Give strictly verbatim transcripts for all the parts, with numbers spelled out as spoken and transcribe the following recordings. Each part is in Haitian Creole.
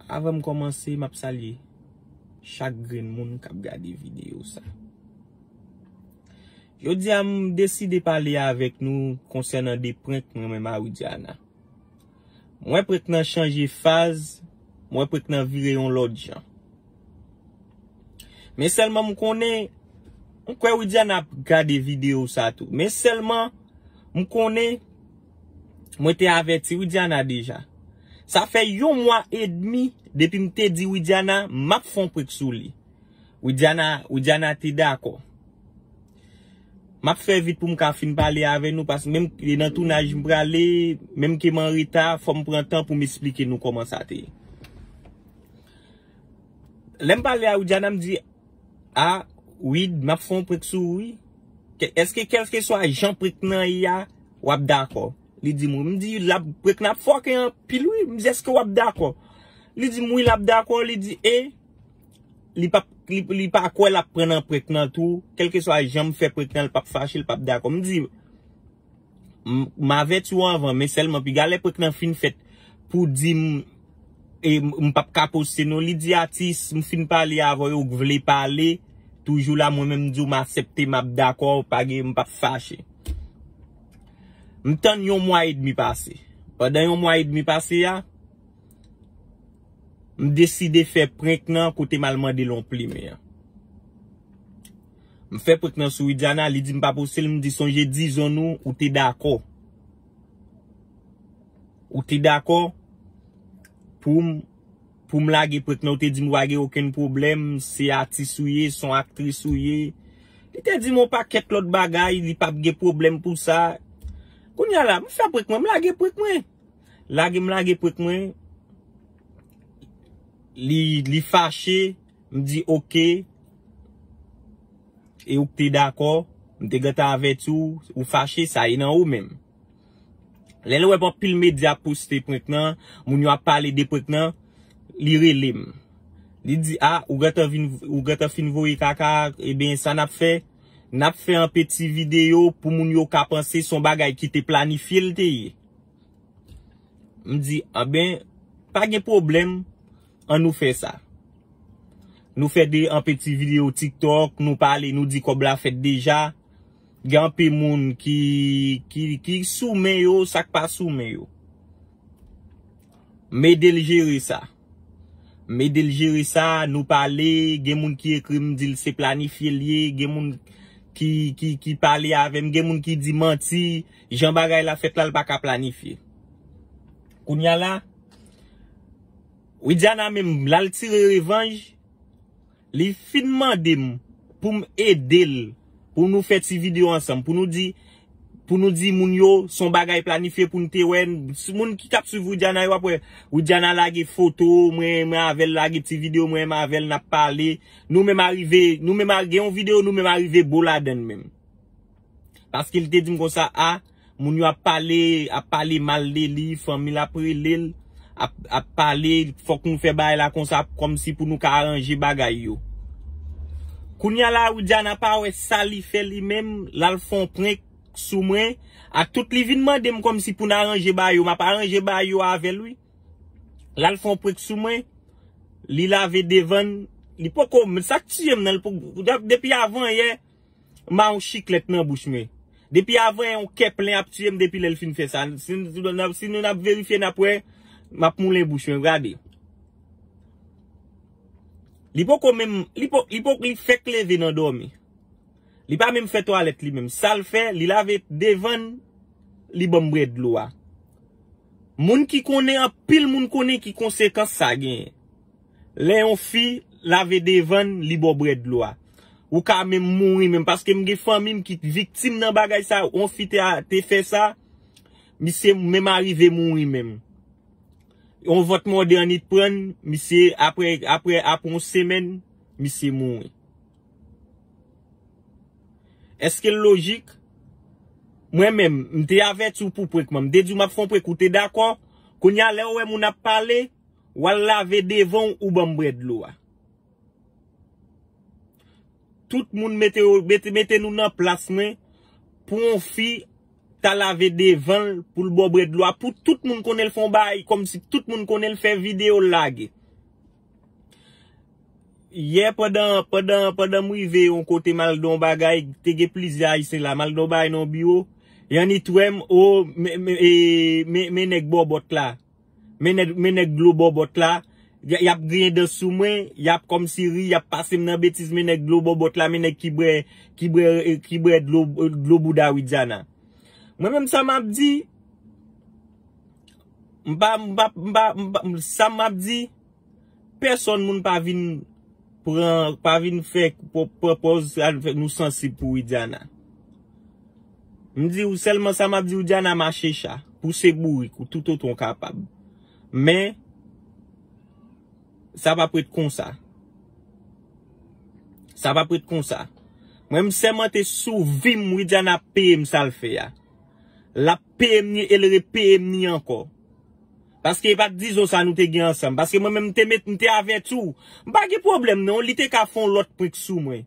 Avan m kòmanse, m ap salye chak grenn moun k ap gade videyo sa. Jodi a, m deside pale avèk nou konsènan de prank mwen menm a Widiana. M wè prank nan chanje faz, m wè prank nan vire yon lòt jan. Men sèlman m konnen, m kwè Widiana ap gade videyo sa tou. Men sèlman, m konnen, mwen te avèti Widiana deja. Sa fè yon mwa edmi depi m te di Widiana m ap fè yon prank sou li. Widiana, Widiana te dakò. M ap fè vit pou m ka fin pale avè nou, paske menm e nan tounaj m prale, menm ke m an reta, fò m pran tan pou m esplike nou kòman sa te ye. Lè m pale a Widiana, m di, a, Wid, m ap fè yon prank sou ou, wi. Ke- Èske kèlkeswa jan prank nan ye a, w ap dakò? Li di m, wi. M di, l ap, prank nan ap fòke anpil, wi. M di, èske w ap dakò? Li di m, wi, l ap dakò. Li di, e, li p ap, li, li pa kwè l ap pran nan prank nan tou. Kèlkeswa jan m fè prank nan, l p ap fache, l p ap dakò. M di, m, m avèti w anvan, men sèlman piga lè prank nan fin fèt pou di m, e, m, m p ap ka poste non. Li di, atis, m fin pale avè w, ou vle pale, toujou la, mwen menm m di w m aksepte, m ap dakò, pa gen, m p ap fache. M tann yon mwa edmi pase. Pandan yon mwa edmi pase a, m deside fè prank nan kote m al mande l yon plimen an. M fè prank nan sou Widiana, li di m pa poste l, m di sonje dizon nou, ou te dakò. Ou te dakò pou m, pou m lage prank nan, ou te di m ou pa gen okenn pwoblèm, se atis ou ye, se yon aktris ou ye. Li te di m yon pakèt lòt bagay, li p ap gen pwoblèm pou sa. Kounye a la, m fè prank mwen, m lage prank mwen. Lage m lage prank mwen. Li, li fache, m di oke. E ou te dakò, m te gentan avèti w, ou fache, sa e nan ou menm. Lè l wè anpil medya ap poste prank nan, moun yo ap pale de prank nan, li rele m. Li di, a, ou gentan vin, ou gentan fin voye kaka, ebyen, sa n ap fè, n ap fè yon peti videyo pou moun yo ka panse se yon bagay ki te planifye l te ye. M di, anben, pa gen pwoblèm, ann nou fè sa. Nou fè de, yon peti videyo TikTok, nou pale, nou di kòb la fèt deja. Gen anpil moun ki, ki, ki sou men yo, sa k pa sou men yo. M ede l jere sa. M ede l jere sa, nou pale, gen moun ki ekri m, di l se planifye l ye, gen moun ki, ki, ki pale avè m, gen moun ki di manti, jan bagay la fèt la, l pa ka planifye. Kounye a la, Widiana menm, l al tire revanj, li fin mande m pou m ede l, pou nou fè ti videyo ansanm, pou nou di, pou nou di moun yo, se yon bagay planifye pou n te wè, moun ki t ap swiv Widiana yo ap wè, Widiana lage foto, mwen, mwen avè l lage ti videyo, mwen, mwen avè l n ap pale, nou menm arive, nou menm a- gen yon videyo, nou menm arive bo ladann menm. Paske li te di m konsa, a, moun yo ap pale, ap pale mal de li, fanmi l ap rele l, ap, ap pale, fòk nou fè bagay la konsa, kòmsi pou nou ka aranje bagay yo. Kounye a la, Widiana pa wè sa li fè li menm, l al fè yon prank sou mwen, ak tout li vin mande m kòmsi pou n aranje bagay yo, m ap aranje bagay yo avè l, wi. L al fè yon prank sou mwen, li lave devan l, li poko, sa k tiye m nan, li poko, depi avan yè, m a yon chiklèt nan bouch mwen. Depi avan yon kè plen ap tiye m depi lè l fin fè sa. Si, si nou n ap verifye, n ap wè, m ap moulen bouch mwen, gade. Li poko menm, li po, li po, li fèk leve nan dòmi. Li pa menm fè twalèt li menm. Sa l fè, li lave devan l, li ban m bwè dlo a. Moun ki konnen, anpil moun konnen ki konsekans sa genyen. Lè yon fi lave devan l, li ba w bwè dlo a. Ou ka menm mouri menm, paske m gen fanmi m ki viktim nan bagay sa, yon fi te, te fè sa, misye menm arive mouri menm. Yon vant mòde annit prann, misye, apre, apre, apre yon semèn, misye mouri. Èske l lojik? Mwen menm, m te avèti w pou prank mwen, m te di w m ap fè yon prank, ou te dakò. Kounye a, lè w wè moun ap pale, w al lave devan w, ou ban m bwè dlo a. Tout moun mete, mete, mete nou nan plas mwen pou yon fi ta lave devan l, pou l ba w bwè dlo a, pou tout moun konnen l fè yon bagay, kòmsi tout moun konnen l fè videyo l lage. Yè pandan, pandan, pandan m rive yon kote m al di yon bagay, te gen plizyè Ayisyen la, m al di yon bagay nan yon biwo, y annik wè m, o, men, men, e, men, men nèg bòbòt la. Men nèg, men nèg dlo bòbòt la. Y, y ap griyen dan sou mwen, y ap kòmsi ri, y ap pase m nan betiz, men nèg dlo bòbòt la, men nèg ki bwè, ki bwè, ki bwè dlo, dlo bouda Widiana. Mwen menm sa m ap di, m pa, m pa, m pa, m pa, sa m ap di, pèsonn moun pa vin pran, pa vin fè, pran pòz nou sansib pou Widiana. M di w sèlman sa m ap di w, Diana, mache cha, pouse bourik ou toutotan w kapab. Men, sa p ap ret konsa. Sa p ap ret konsa. Mwen, m sèmante sou vi m, Widiana ap peye m sa l fè a. L ap peye m ni, e l repeye m ni ankò. Paske e pa t dizon sa nou te gen ansanm. Paske mwen menm, m te met, m te avèti w. M pa gen pwoblèm, non. Li te ka fè yon lòt prank sou mwen.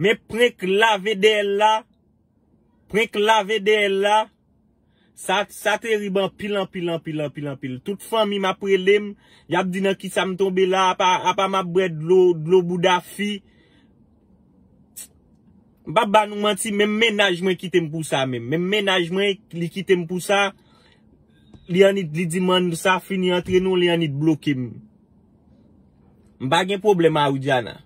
Men prank lave dèyè l la, prank lave dèyè l la, sa, sa terib anpil, anpil, anpil, anpil, anpil. Tout fanmi m ap rele m, y ap di nan kisa m tonbe la, apa, apa m ap bwè dlo, dlo bouda fi. M p ap ba nou manti, menm mennaj mwen kite m pou sa menm. Menm mennaj mwen, li kite m pou sa. Li annik, li di m ann sa fini antre nou, li annik bloke m. M pa gen pwoblèm a Widiana.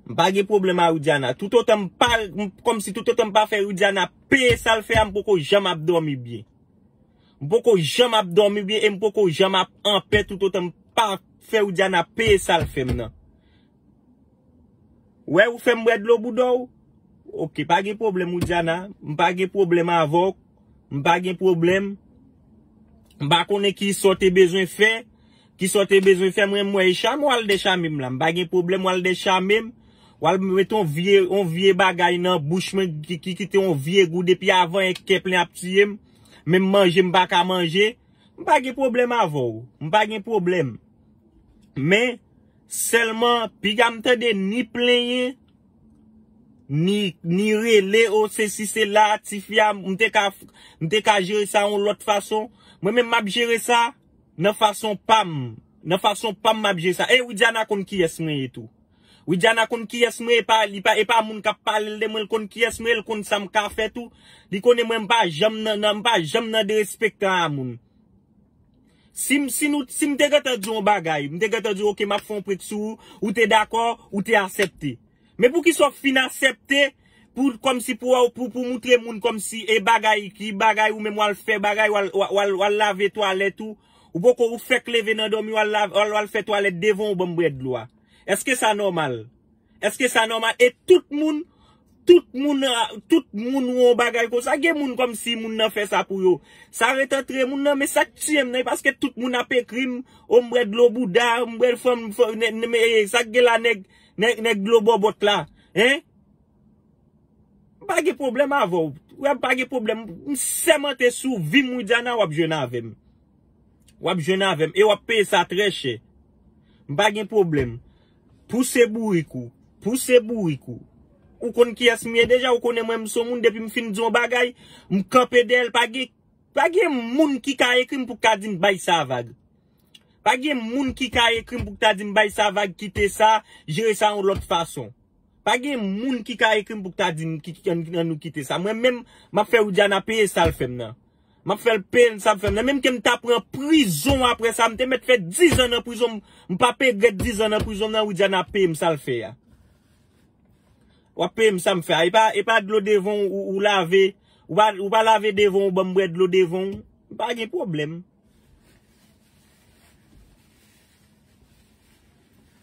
M pa gen pwoblèm a Widiana. Toutotan m pa, m, kòmsi toutotan m pa fè Widiana peye sa l fè a, m poko janm ap dòmi byen. M poko janm ap dòmi byen e m poko janm ap anpè toutotan m pa fè Widiana peye sa l fè m nan. Wè ou fè m bwè dlo bouda w? Oke, pa gen pwoblèm, Widiana. M pa gen pwoblèm avè w. M pa gen pwoblèm. M pa konnen ki sa w te bezwen fè. Ki sa w te bezwen fè, mwen, m wè e chame w al dechame m la. M pa gen pwoblèm, w al dechame m. W al met yon vye, yon vye bagay nan bouch mwen ki, ki kite yon vye gou depi avan e kè plen ap tiye m. Menm manje m pa ka manje. M pa gen pwoblèm avè w. M pa gen pwoblèm. Men, sèlman, piga m tande ni plenyen, ni, ni rele, o, sesi, sela, tifi a, m te ka, m te ka jere sa yon lòt fason. Mwen menm, m ap jere sa nan fason pa m. Nan fason pa m, m ap jere sa. E Widiana konn kiyès mwen ye tou. Widiana konn kiyès mwen, e pa, li pa, e pa moun k ap pale l de mwen, l konn kiyès mwen, l konn sa m ka fè tou. Li konnen mwen, m pa janm nan, nan, m pa janm nan derespektan a moun. Si m, si nou, si m te gentan di w yon bagay, m te gentan di w, oke, m ap fè yon prank sou ou, ou te dakò, ou te aksepte. Men poukisa w fin aksepte pou, kòmsi pou, pou, pou moutre moun kòmsi e bagay, ki bagay ou menm w al fè bagay, w al, w al, w al, w al lave twalèt ou, ou poko, ou fèk leve nan dòmi, w al lave, w al, w al fè twalèt devan w ban m bwè dlo a. Èske sa nòmal? Èske sa nòmal? E tout moun, tout moun, ah, tout moun wè yon bagay konsa. Gen moun kòmsi moun nan fè sa pou yo. Sa ret antre moun nan, men sa k tiye m nan, e paske tout moun ap ekri m, o m bwè dlo bouda, m bwè fanm, fanm, nè, nè, men, eh, sa k gen la nèg, nèg, nèg dlo bòbòt la, hein? M pa gen pwoblèm avè w. Wè, m pa gen pwoblèm. M sèmante sou vi m, Widiana, w ap jwenn avè m. W ap jwenn avè m. E w ap peye sa trè chè. M pa gen pwoblèm. Pouse bourik ou. Pouse bourik ou. Ou konn kiyès m ye deja, ou konnen mwen m se yon moun depi m fin di yon bagay, m kanpe dèyè l, pa gen, pa gen moun ki ka ekri m pou ka di m bay sa vag. Pa gen moun ki ka ekri m pou ta di m bay sa vag, kite sa, jere sa yon lòt fason. Pa gen moun ki ka ekri m pou ta di m ki, ki, ann, ann nou kite sa. Mwen menm, m ap fè Widiana peye sa l fè m nan. M ap fè l peye sa l fè m nan. Menm ke m ta pran prizon apre sa, m te mèt fè dizan nan prizon, m, m p ap regrèt dizan nan prizon nan, Widiana ap peye m sa l fè a. W ap peye m sa m fè a. E pa, e pa dlo devan w, ou, ou lave, ou pa, ou pa lave devan w, ban m bwè dlo devan w. Pa gen pwoblèm.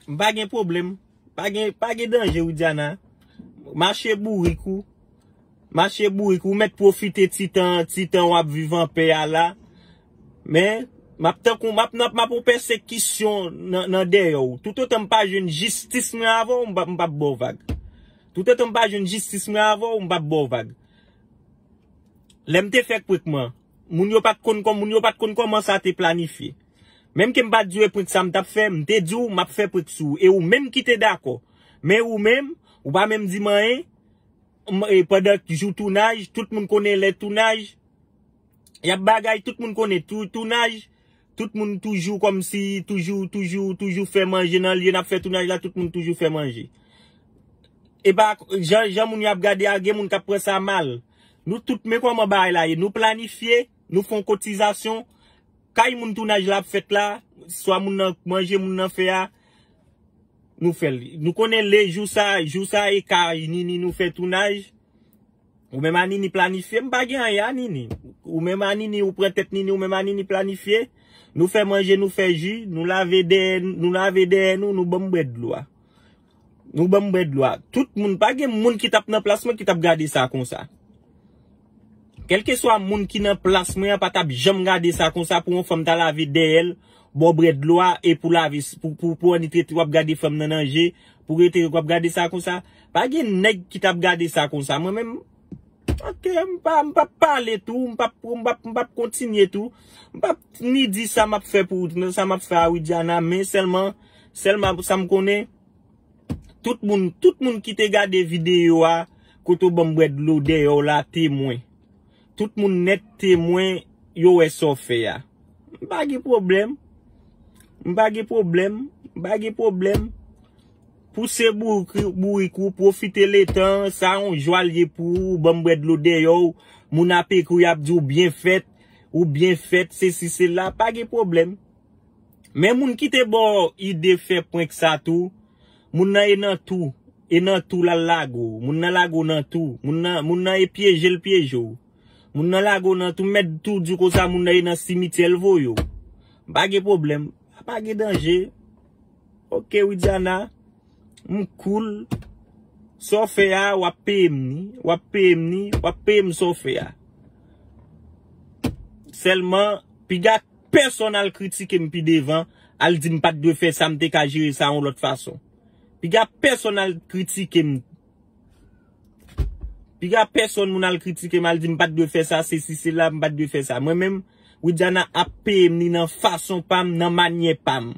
M pa gen pwoblèm. Pa gen, pa gen danje, Widiana. Mache bourik ou. Mache bourik ou. Ou mèt pwofite ti tan, ti tan w ap viv anpè a la. Men, m ap tankou, m ap, m ap, m ap yon pèsekisyon nan, nan dèyè w. Toutotan m pa jwenn jistis mwen avè w, m p ap, m p ap ba w vag. Toutotan m pa jwenn jistis mwen avè w, m p ap ba w vag. Lè m te fè prank mwen, moun yo pa t konn kòm, moun yo pa t konn kòman sa te planifye. Menm ke m pa t di w e prank sa m t ap fè, m te di w m ap fè prank sou ou. E ou menm ki te dakò. Men ou menm, ou pa menm di m anyen. M, e pandan jou tounaj, tout moun konnen lè tounaj. Y ap bagay, tout moun konnen tou, tounaj. Tout moun toujou kòmsi, toujou, toujou, toujou fè manje nan lye n ap fè tounaj la, tout moun toujou fè manje. E pa jan, jan moun y ap gade a, gen moun k ap pran sa mal. Nou tout, men kòman bagay la ye. Nou planifye, nou fè yon kotizasyon. Kay moun tounaj la ap fèt la, swa moun nan manje, moun nan fè a, nou fè l. Nou konnen le jou sa, jou sa e kay Nini nou fè tounaj. Ou menm a Nini planifye, m pa gen anyen a Nini. Ou menm a Nini, ou pran tèt Nini, ou menm a Nini planifye. Nou fè manje, nou fè ji, nou lave dèyè, nou lave dèyè nou, nou ban m bwè dlo a. Nou ban m bwè dlo a. Tout moun, pa gen moun ki t ap nan plas mwen ki t ap gade sa konsa. Kèlkeswa moun ki nan plas mwen an pa t ap janm gade sa konsa pou yon fanm ta lave dèyè l, bò bwè dlo a, e pou lave, pou, pou, pou annik rete w ap gade fanm nan nan je, pou rete w ap gade sa konsa. Pa gen nèg ki t ap gade sa konsa. Mwen menm, ok, m pa, m p ap pale tou, m p ap, m p ap, m p ap kontinye tou. M p ap ni di sa m ap fè pou, sa m ap fè a Widiana, men sèlman, sèlman sa m konnen, tout moun, tout moun ki te gade videyo a, kote w ban m bwè dlo dèyè w la, temwen. Tout moun nèt temwen, yo wè sa w fè a. M pa gen pwoblèm. M pa gen pwoblèm. M pa gen pwoblèm. Pouse bourik, bourik ou, pwofite letan, sa yon jwa l ye pou ou, ban m bwè dlo dèyè w, moun ap ekri w, y ap di w byen fèt, ou byen fèt, sesi, sela, pa gen pwoblèm. Men moun ki te ba w ide fè prank sa tou, moun nan e nan tou, e nan tou l al lage w, moun nan lage w nan tou, moun nan, moun nan e pyeje l pyeje w. Moun nan lage w nan tou, m mèt tou di w konsa, moun nan e nan simityè l voye w. Pa gen pwoblèm, pa gen danje. Ok, Widiana, m cool. Sa w fè a, w ap peye m ni, w ap peye m ni, w ap peye m sa w fè a. Sèlman, piga pèsonn al kritike m pi devan, al di m pa t dwe fè sa, m te ka jere sa yon lòt fason. Piga pèsonn al kritike m. Piga pèsonn moun al kritike m, al di m pa t dwe fè sa, sesi, sela, m pa t dwe fè sa. Mwen menm, Widiana ap peye m ni nan fason pa m, nan manyè pa m.